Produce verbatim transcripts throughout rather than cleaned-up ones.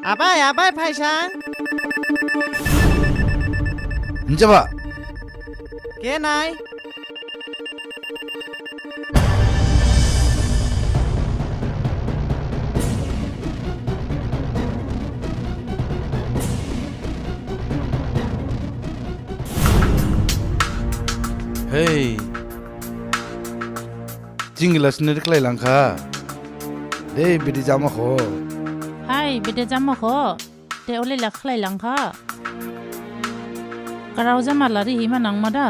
Abai, abai, phaisang. Njaba. Khe nai. Hei. Jing gila sini khlai langkha. Dei, bidi jama kho. Hai, bidi jama kho. Te ole la khlai langkha. Karau jama lari hima nangma da.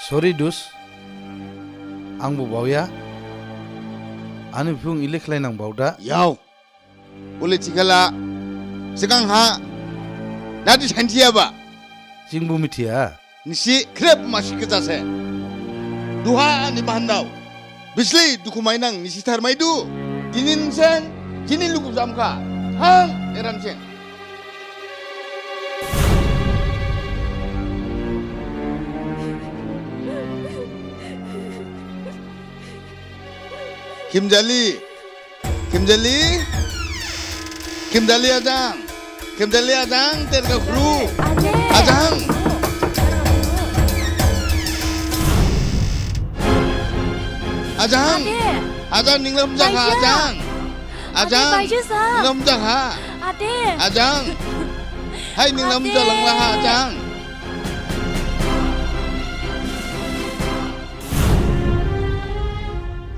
Sorry, dus. Ang bo baoya. Ani phung ile khlai nang baoda. Yao. Bole thikhala, sgang ha, nadi sainthiyaba. Jing bo mithiya. Nisi khrip masi khe jase. Duha ani bahandao. Bisli dukhu mainang nisi tharmaidu. Dinin seng, jini lugu jamkha. Hang, eran seng. Khimjali. Khimjali. Khimjali ajang. Khimjali ajang, terga khru. Ade. Ajang. Ajang. Ade. Ajang, ninglam jaga, Baija. Ajang. Ade, ajang. Baija sa. Ninglam jaga. Ade. Ajang. Hai, ninglam Ade. Jalanglaha, ajang.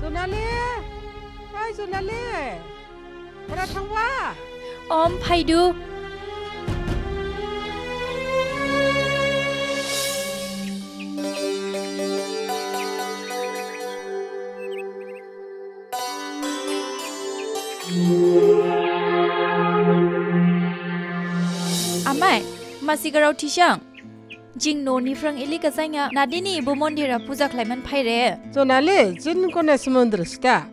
Sonali. Hai, Sonali. Bra thangba? Om, phaidu. Amai, masi grao thisang. Jing noh ni phrang ili gajain ha nadini bo mondir ha puja khlaimane phaire. Sonali, jini kone se mondir sita.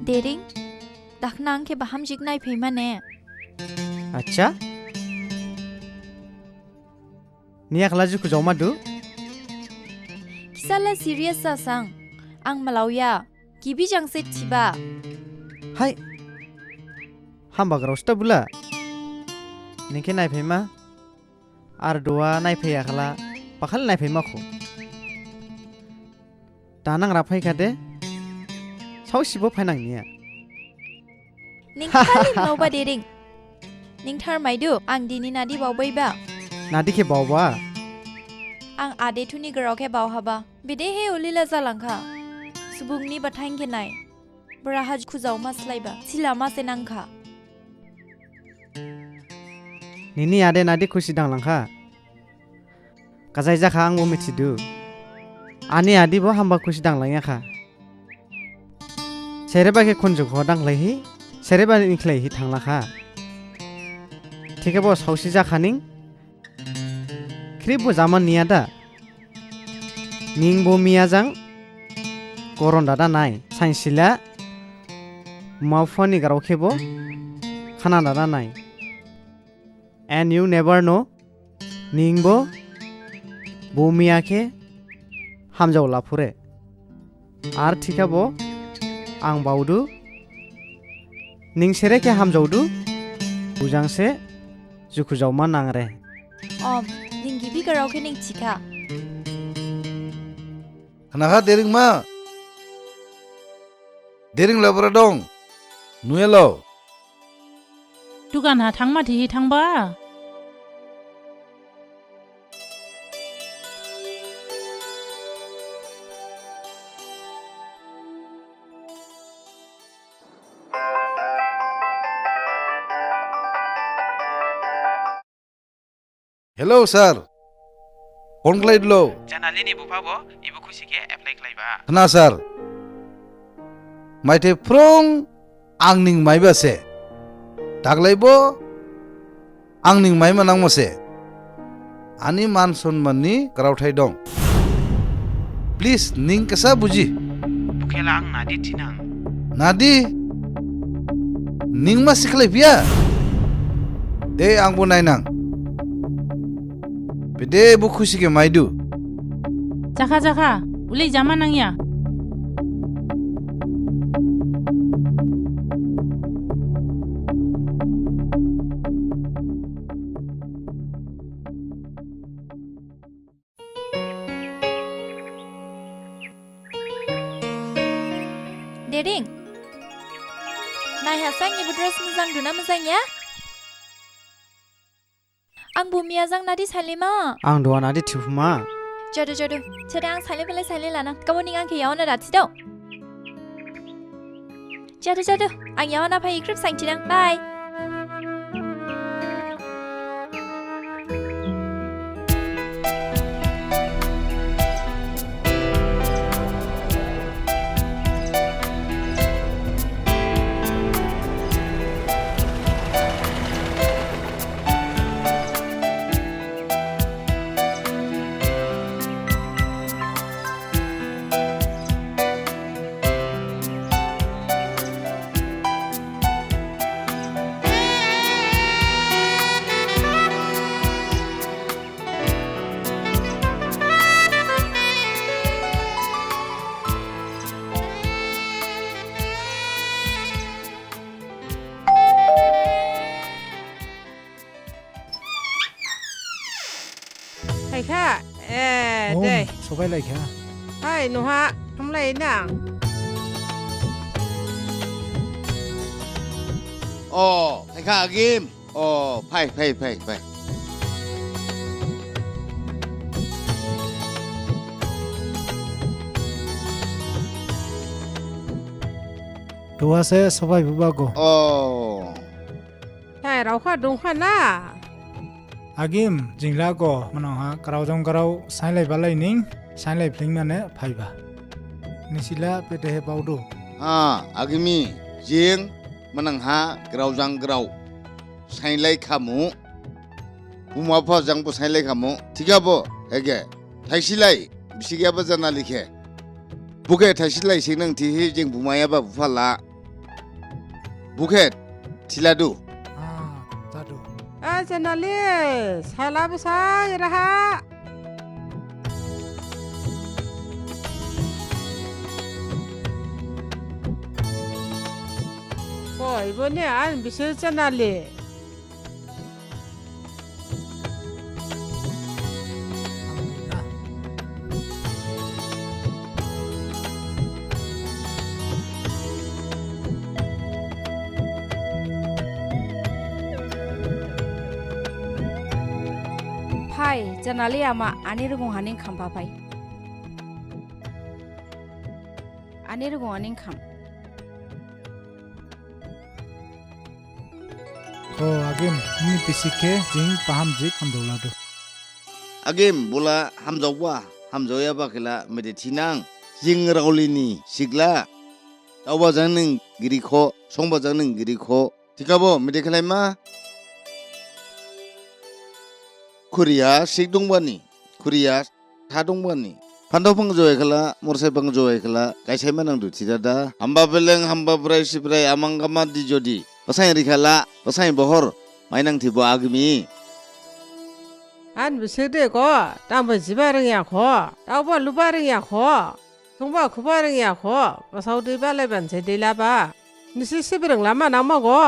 Dering, dakhna ang khe bahamjik naiphaimane. Accha? Niya khala jukhu jaoma du? Kisa la serious jasang. Ang malaoya. Gibi jang se thiba. Hai. Hamba grao sita bula. Ning khe naiphaima. Ar duha naiphaiya khala. Bakhali naiphaima kho. Danang ra phaikhade, saosibo phainang niya. Ning khali mlaoba Dering. Ning tharmaidu, ang dini nadi baobaiba. Nadi khe baoba? Ang ade thuni grao khe baohaba. Bedehe olila jalangkha. Subung ni bathain khe nai. Braha khujaoma slaiba. Silama se nangkha. Nini ade nadi khusi danglangkha. Gajai jakha angbo mithidu. Ani adi bo hamba khusi danglangyakha. Sereba khe khunju kho danglaihi, sereba ni khlaihi thanglakha. Thikhabo saosi jakhaning, khrip bo jaman niya da. Ning bo miya jang, goron dada nai, sainsila, mapha ni grao khebo, khana dada nai. And you never know, ning bo bo miya khe hamjao laphure. Ar thikhabo ang baodu, ning sere khe hamjaodu, bojang se jukhu jaoma nangre. Om, ning gibi grao khe ning thikha. Khnakha Dering ma? Dering la bra dong? Nuya lo? Dukan ha thangma thihi thangba. Hello sir. Phone khlai dlo. Janali ni bupha bo, ebo khusi khe apply khlaiba. Khna sir. Maithai phrong ang ning maiba se. Daglai bo ang ning maima nangma se. Ani man sonman ni graothai dong. Please, ning kasa buji. Bukhela ang nadi thinang. Nadi? Ning ma sikhlai phiya? De, ang bo nainang. Bede bo khusi khe maidu. Jakha, jakha. Uli jama nangya. Dering. Naiha sang ibu dress mojang duna mojang ya? Ang bo miya jang nadi sailima. Ang duha nadi thiphuma. Jadu, jadu. Jadu ang sailai belai sailai lana. Kabo ning ang khe yaona da thidu. Jadu, jadu. Ang yaona phai khrip sang thinang. Bye. Phaikha, e, om, dei. Sophailaikha. Hai, noha, hamlai nang. O, phaikha agim. O, phai, phai, phai, phai. Duha se sophai buba go. O. Thai raokha dongkha na? Agim, jingla go, manangha grao jang grao sainlai balai ning, sainlai phling mane phaiba. Nisila petehe baodu. Ha, agimi, jing, manangha grao jang grao sainlai khamu. Buma bupha jang bo sainlai khamu. Thikhabo, ege, thaisilai, bisi giyaba jana likhe. Bukhe thaisilai singnang thihi jing bumayaba bupha la. Bukhe thiladu. Ah, jadu. A, Janali, sala bwsang eraha. Oi, boni an bisi Janali. Phai, Janali ama, ani rugong haning khampha phai. Ani rugong haning kham. O agim, nini bisik khe jing bahamjik hamjaoladu. Agim, bola hamjaoba, hamjaoyaba khela mede thinang. Jing raolini sikla. Daoba jang ning girikho, songba jang ning girikho. Thikhabo mede khlaima. Khuriya sik dongbani, khuriya tha dongbani. Phanthao phang joyai khala, morsai phang joyai khala, kaisaima nangdu thidada. Hamba beleng, hamba brai sibrai, amang gama di jodi. Basain rikhala, basain bohor, mainang thibo agimi. An bisik de kho, tangba jiba ringyakho, daoba luba ringyakho. Thongba khuba ringya kho, basao dei ba laiban se dei laba. Nisi sibring lama nangma go.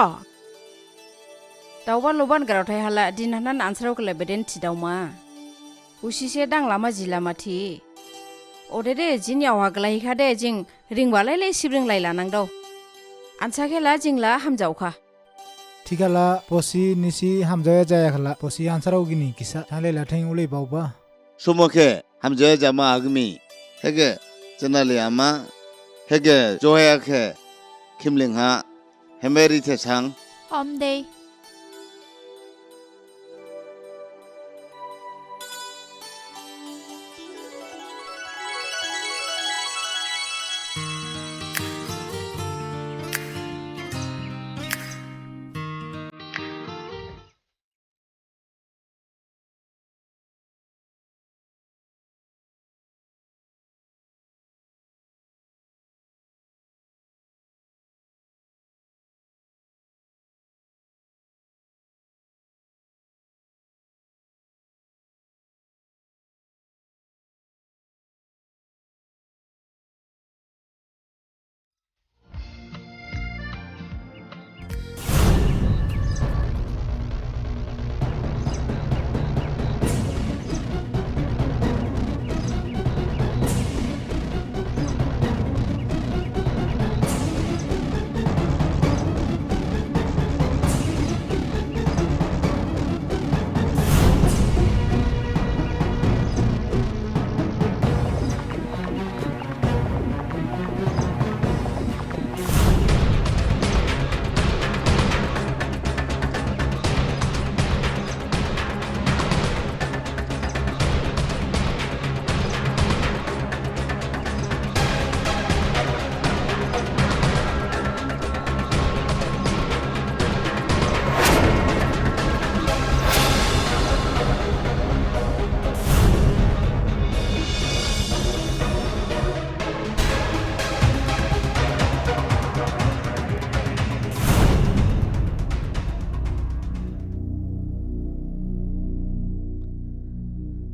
Daoba loban graothai hala, din hanan ansarao khlai beden thidaoma. Usi se dang lama ji lama thi. Ode de jin yaoha glai kha de jing ringba lailai sibring laila nangdao. Ansa khela jing la hamjaokha. Thikhala bosi nisi hamjaoya jaya khala, bosi ansarao gini kisa thanglai latheng ulei baoba. Somo khe hamjaoya jama agmi, hege Janali ama, hege Johaya khe khimling ha hemeri the sang. Om dei.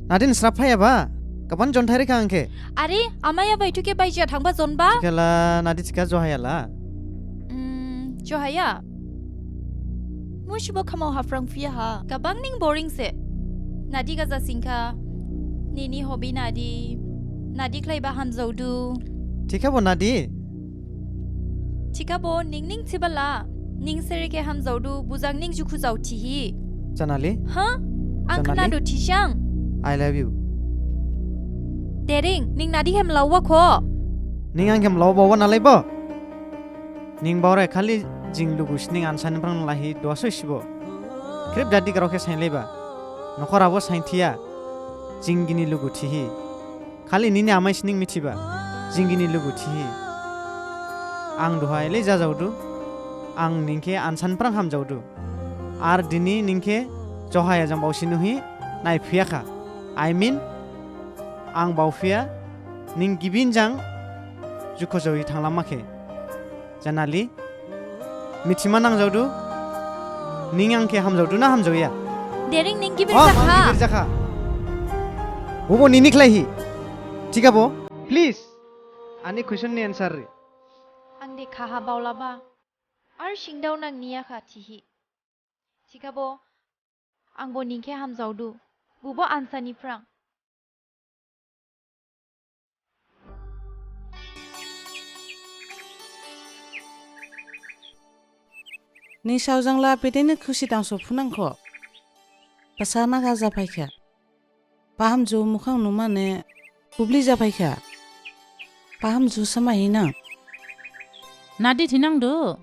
Nadin srap phaya ba? Kaban jonthai rikha ang khe. Are, amaya bai thu khe baija thangba jonba? Thikhala nadi thikha Johaya la. Hmm, Johaya. Musibo khamao haphrang phiya ha. Gabang ning boring se. Nadi gaja singkha. Nini hobby nadi. Nadi khlaiba hamjaodu. Thikhabo nadi. Thikhabo ning ning thibala. Ning sere khe hamjaodu, bujang ning jukhu jao thihi. Janali? Ha? Ang Janali? Khnadu thisang. I love you. Dering, ning nadi hem laowa kho. Ning ang hem laowa baowa nalai bo? Ning baore khali jing lugu sining ansa niphrang lahi duha soisibo. Khrip jadi grao khe sainlaiba. Nokhorabo sainthiya. Jing gini lugu thihi. Khali nini amai sining mithiba. Jing gini lugu thihi. Ang duha elei jajaodu. Ang ning khe ansa niphrang hamjaodu. Ar dini ning khe Johaya jang baosi nuhi naiphiyakha. I mean, ang baophiya ning gibin jang jukhu jaohi thanglama khe. Janali, mithima nangjaodu, ning ang khe hamjaodu na hamjaoya? Dering ning gibir jakha. Gibir jakha. Bobo nini khlaihi. Thikhabo, please, ani question ni answer ri. Ang de khaha baolaba. Ar singdao nang niyakha thihi. Thikhabo, angbo ning khe hamjaodu. Bobo ansa niphrang. Ning saojang la bedeni khusi dangso phunangkho. Basa naga japhaikha. Bahamjik mukhang numane bubli japhaikha. Bahamjik sama hinang. Nadi thinangdu.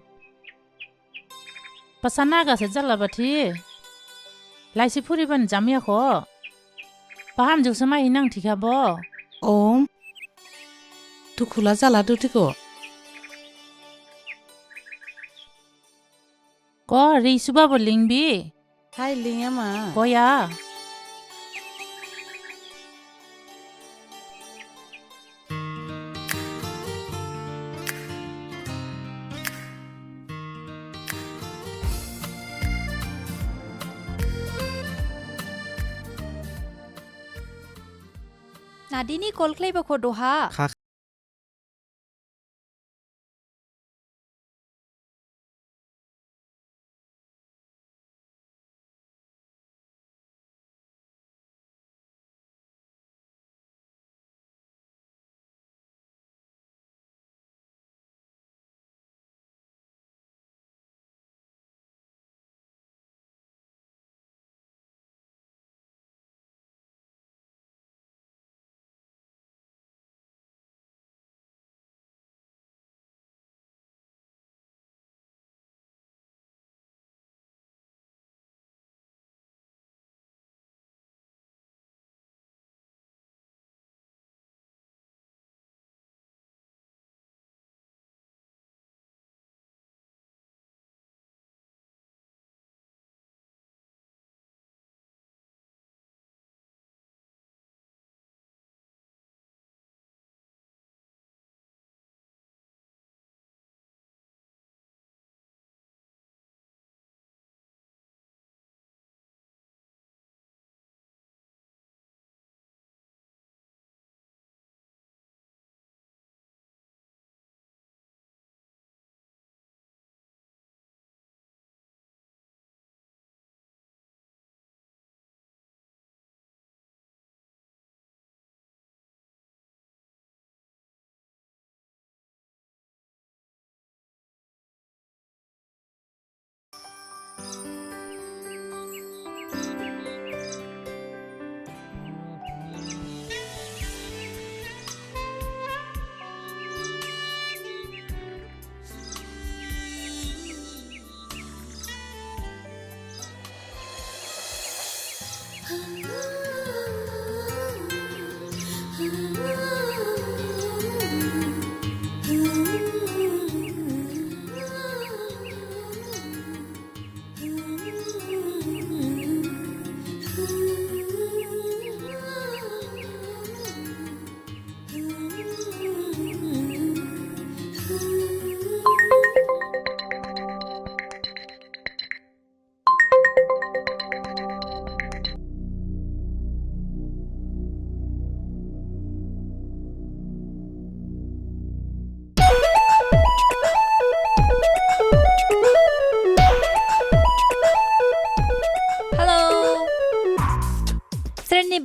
Basa naga se jalabathi. Laisi phuriban jamyakho. Bahamjik sama hinang thikhabo. Om. Dukhula jaladu thikho. Ko ri subabo lingbi. Hai lingyama. Koya. Nadini call khlaiba kho duha. Kha.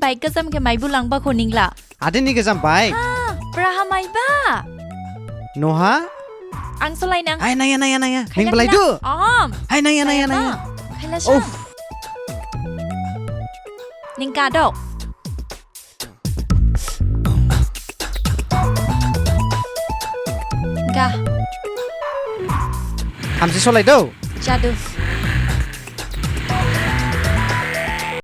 Ai, gajam khe maibu langba kho ningla. Ade ni gajam bai. Ha, braha maiba? Noha? Ang solai nang. Hai, nangya, nangya, nangya. Ning belai du. Om. Hai, nangya, nangya, nangya. Khaila sa. Uff. Ning kado. Ga. Hamsi solai do. Jadu.